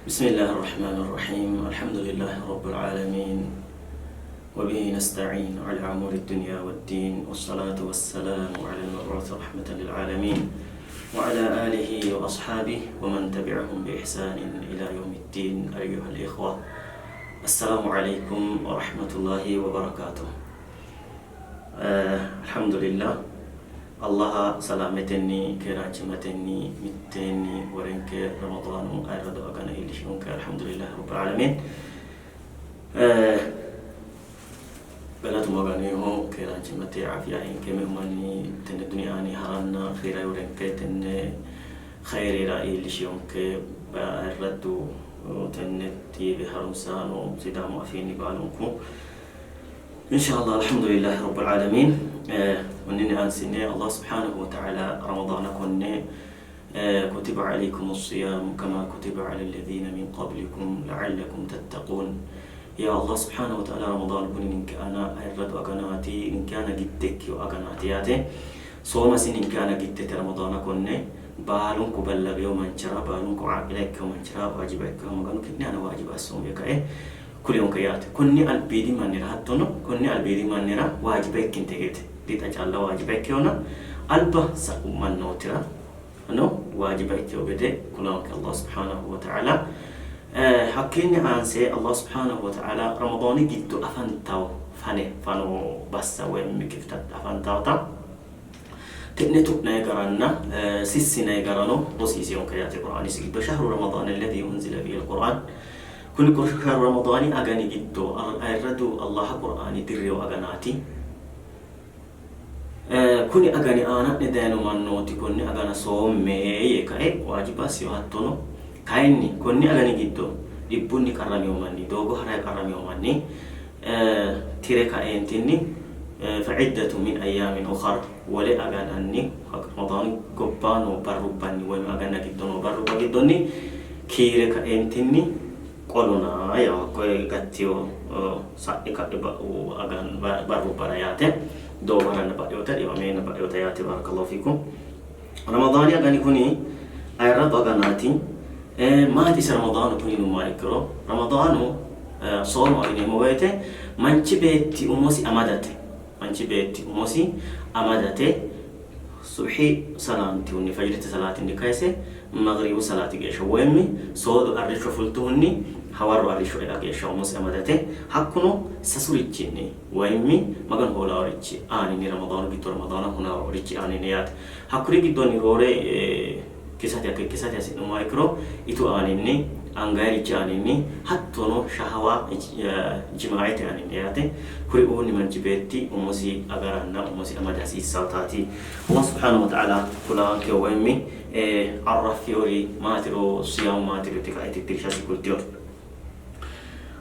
Bismillahi Rahmaani Rahiim Alhamdulillahi Rabbil Aalamiin Wabihi nasta'iin ala umuuri dunyaa waddiin Wassalaatu wassalaamu ala al-mab'uuthi rahmatan lil aalamiin Wa ala aalihi wa ashaabihi wa man tabi'ahum bi ihsaanin ila yawmiddiin Ayyuhal ikhwa Assalaamu alaykum wa rahmatullahi wa barakaatuh Alhamdulillah Allaha salaametenni keeraanchimmatenni mitteenni worenke Ramadaanu ayirrado agana iillishinonke Alhamdulillahi Rabbil Aalamiin. Galatu Maganeho keeraanchimmate afiya einke meu manni tenne duniya aani haranna keera worenke tenne khayrera iillishinonke ayirraddu tenne TV harunsaano Sidaamu afiinni baalunku Inshallah Alhamdulillahi Rabbil Aalamiin Konninni aansine Allah subhanahu wa ta'ala Ramadaana konne kutiba alaykum as-siyaamu kama kutiba ala alladhina min qablikum la'allakum tattaqun yaa Allah subhanahu wa ta'ala Ramadaanu kuni ninke aana ayirrado aganaati ninke aana gidde ikkino aganaati yaate soomasi ninke aana giddete Ramadaana konne baalunku ballaqeyo manchira baalunku aaqila ikkino manchira waajiba ikkino Maganu ki'ne aana waajiba assoommo yee kae Kulinonke yaate. Konni albiidi mannira hattono konni albiidi mannira waajiba ikkinte gede, dixa calla waajiba ikkinona alba sa'u mannootira no waajiba ikkino gede kulanonke Allah subhaanahu wa ta'ala. Hakkiinni aanse Allah subhaanahu wa ta'ala Ramadaani giddo afantawo fane fano bassa woy kiftatta afantawota Te'ne tu'nanni garanna sissinanni garano rosiisinonke yaate Qur'aanisi giddo shahru Ramadaani alladhi unzila fihi al-Qur'aan Kuni shahru Ramadaani agani giddo ayirradu Allaha Qur'aani dirrino aganaati. Kuni agani aana'ne dayino mannooti konne agana soomme yee kae waajiba assino hattono kayinni konni agani giddo dhibbunni qarramino manni doogo harayi qarramino manni tire kaeentinni fa'iddatu min ayyaamin ukhar wole agananni Ramadaani gobba noo barrubbanni woyim aganna giddo noo barrubba giddonni kiire kaeentinni qolona yawo hakkoye gattino sa'e ka'e ba'u agan barrubbara yaate doogo haranna ba'inota dhiwameenna ba'inota yaate barakallahu fiikum Ramadaani agani kuni ayirrado aganaati maati isi Ramadaanu kuni yinummoha ikkiro Ramadaanu Soomaho yineemmo woyte manchi beetti umosi amadate manchi beetti umosi amadate subhi salaantihunni fajrite salaatinni kayse magribu salaati geeshsha woyimmi soodo arrishsho fultuhunni hawarro arrishsho ea geeshsha umosi amadate hakkuno sasurichinni woyimmi Maganu hoolaarichi aaninni Ramadaanu giddo Ramadaana hunaarichi aaninni yaate. Hakkuri giddonni roore kisate kikkisate hasi'nummoha ikkiro itu aaninni, angayirichi aaninni hattono shahawa jimaa'ete aaninni yaate. Kuriuunni manchi beetti umosi agaranna umosi amada hasiissawtaati. Allah subhaanahu wa ta'aala kulaanke woyimmi arraffiyori maatiro siyaamu maatiro yite ka'e tittirshasi kultino.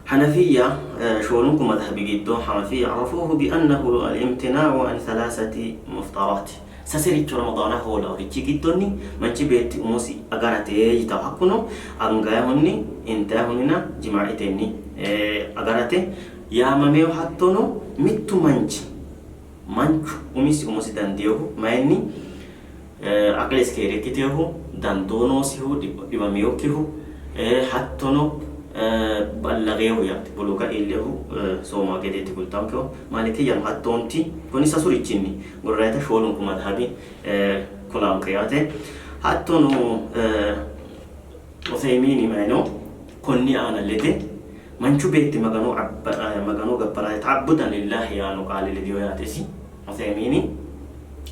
Hanafiyya shoolunku madhabi giddo Hanafiyya arafuuhu bi annahu al-imtinaa'u an thalaasati muftaraat Sasericho Ramadaana hoolaworichi giddonni manchi beetti umosi agarate yitawo. Hakkuno angayihunni, intayihunninna jimaa'itenni agarate yaamameyo. Hattono mittu manchi manchu umisi umosi dandiinohu mayinni aqilesi keere ikkitinohu, dandoo noosihu, dhiwaminokkihu hattono ballaqinohu yaate buluuqa iillinohu soomaa gedeeti kultannonkehu. Maalikiyyano hattoonti. Konni sasurichinni gorrayita shoolunku madhabi kulaanke yaate. Hattono Usaymiini mayino konni aana lede manchu beetti Magano Magano gabbarate ta'abbudan lillahi yaanno qaale ledino yaate isi Usaymiini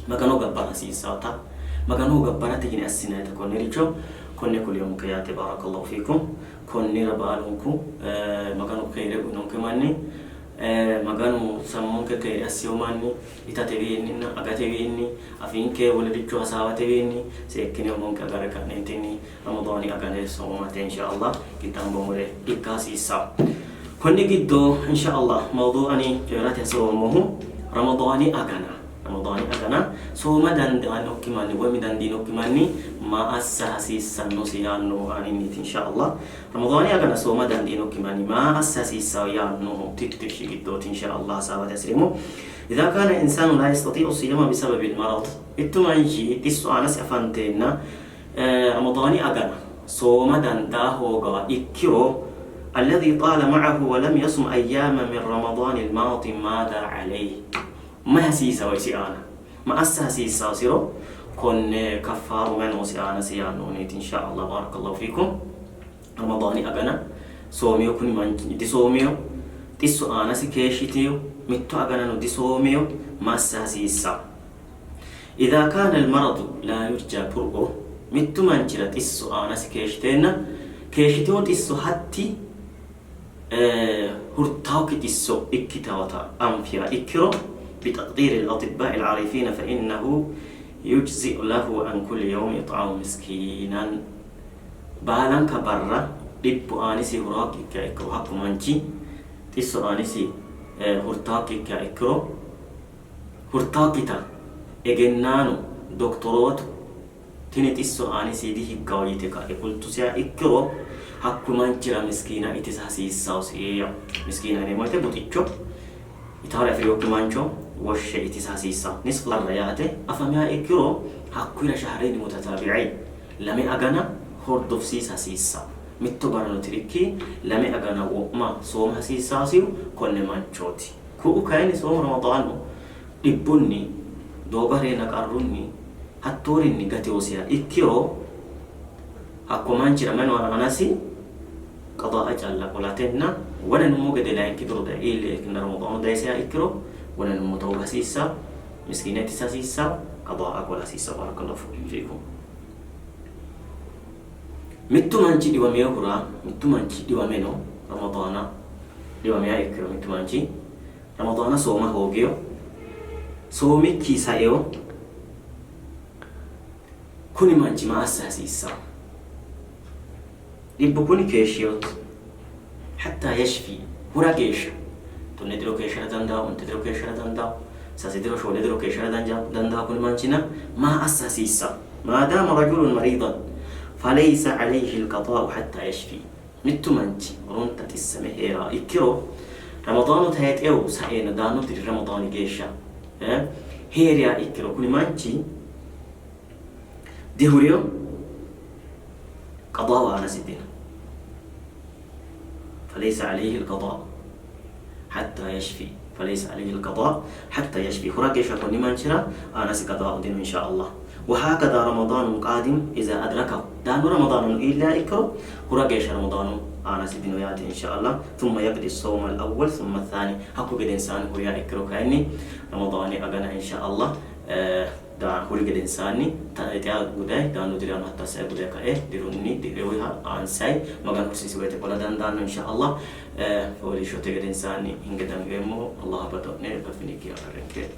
Magano gabbara hasiissawota Maganoho gabbarate yine assinayita konnericho konne kulinonke yaate barakallahu fiikum konnira baalunku Maganu keere uyinonke manni Maganu sammunke keere assino manni itatewiinninna agatewiinni, afiinke wolericho hasaawatewiinni seekkine umonke agarre ka'neentinni Ramadaani agane soomate insha Allah qixxaamboommore ikka hasiissanno. Konni giddo insha Allah mawduu ani coyi'rate hasi'roommohu Ramadaani agana Ramadaani agana sooma dandaannokki manni woy dandiinokki manni maa assa hasiissannosi yaanno aaninniiti insha Allah. Ramadaani agana sooma dandiinokki manni maa assa hasiissanno yaannohu tittirshi giddooti insha Allah hasaawate hasi'reemmo. Idhaa kaana insaanu laa yastatii'u siyaama bisababil marad Mittu manchi xisso aanasi afanteenna Ramadaani agana Sooma dandaa hoogawa ikkiro alladhi xaala ma'ahu wa lam yasum ayyaama min ramadaani al-maadi maadha alayhi mayi hasiisawo isi aana ma assa hasiissawosiro konne kaffaaru mayi noosi aanasi yaannohuniiti insha Allah baarakallahu fiikum ramadaani agana soomiyo kuni manchi disoomiyo xisso aanasi keeshshitiyo mitto aganano disoomiyo ma assa hasiissawo Idhaa kaana almaradu laa yurjaa bur'uhu, mittu manchira xisso aanasi keeshshiteenna, keeshshitino xisso hatti hurtaokki xisso ikkitawota anfiha ikkiro, bitaqdiiri al-axibba'i al-aarifiina fa innahu yujzi'u lahu an kulli yawmin it'aamu miskiinan, baalanka barra dhibbu aanisi huraokki ikkiha ikkiro, hakku manchi xisso aanisi hurtaokki ikkiha ikkiro, Hurtaakkita egennaano doktorootu tini xisso aanisi dihiggawo yite ka'e kultusiha ikkiro hakku manchira miskiina itisa hasiissawosi yawo. Miskiina yineemmo woyte buxicho, itaare afi'rinokki mancho woshshe itisa hasiissawo. Nisfu barra yaate afamiha ikkiro hakkuyira shahreyni mutataabi'ayn lame agana hordofsiisa hasiissawo. Mitto barrano tirikki lame agana wo'ma sooma hasiissawosihu konne manchooti. Ku'u kayinni soomu Ramadaanu dhibbunni, doogo hareenna qarrunni, hattoorinni gatewoseha ikkiro hakko manchira mayi no aanasi qadaa'a calla qolatenna wonanummo gede layinki diro daye iille Ramadaanu dayiseha ikkiro wonanummo tawba hasiissa, miskiina itisa hasiissa, qadaa'a qola hasiissa. Barakallahu fiikum. Mittu manchi dhiwaminohura mittu manchi dhiwame no Ramadaana dhiwamiha ikkiro mittu manchi Ramadaana sooma hoogiro soomikki sairo kuni manchi ma assa hasiissanno? Dhibbu kuni keeshshinoti hatta yashfi hura geeshsha tonne diro keeshshara dandaanno, onte diro keeshshara dandaanno, sase diro, shoole diro keeshshara dandaanno kuni manchina maa assa hasiissanno? Maadaama rajulun mariidan faleysa aleyhi alqadaa'u hatta yashfi Mittu manchi horonta xissame hee'raa ikkiro Ramadaanu tayxehu saeenna daanno diri Ramadaani geeshsha hee'riha ikkiro kuni manchi dihurino, qadaa'u aanasi dino. Faleysa aleyhi alqadaa hatta yashfi faleysa aleyhi alqadaa hatta yashfi hura geeshsha konni manchira aanasi qadaa'u dino insha Allah. Wahaakadha Ramadaanun qaadim iza adrakahu daanno Ramadaanano iilliha ikkiro hura geeshsha Ramadaanu aanasi dino yaate insha Allah. Thumma yaqdi sawma al-awwal thumma ath-thani hakku gedensaani huriha ikkiro kayinni Ramadaani agana insha Allah huri gedensaanni xea gudayi daanno dirano hatto assayi gudayi kae dirunni direwiha aansayi Maganu hursisi woyte qola dandaanno insha Allah. Fooliishshote gedensaanni hinge dangeemmo. Allah baxo'ne baxinikki agarrenke.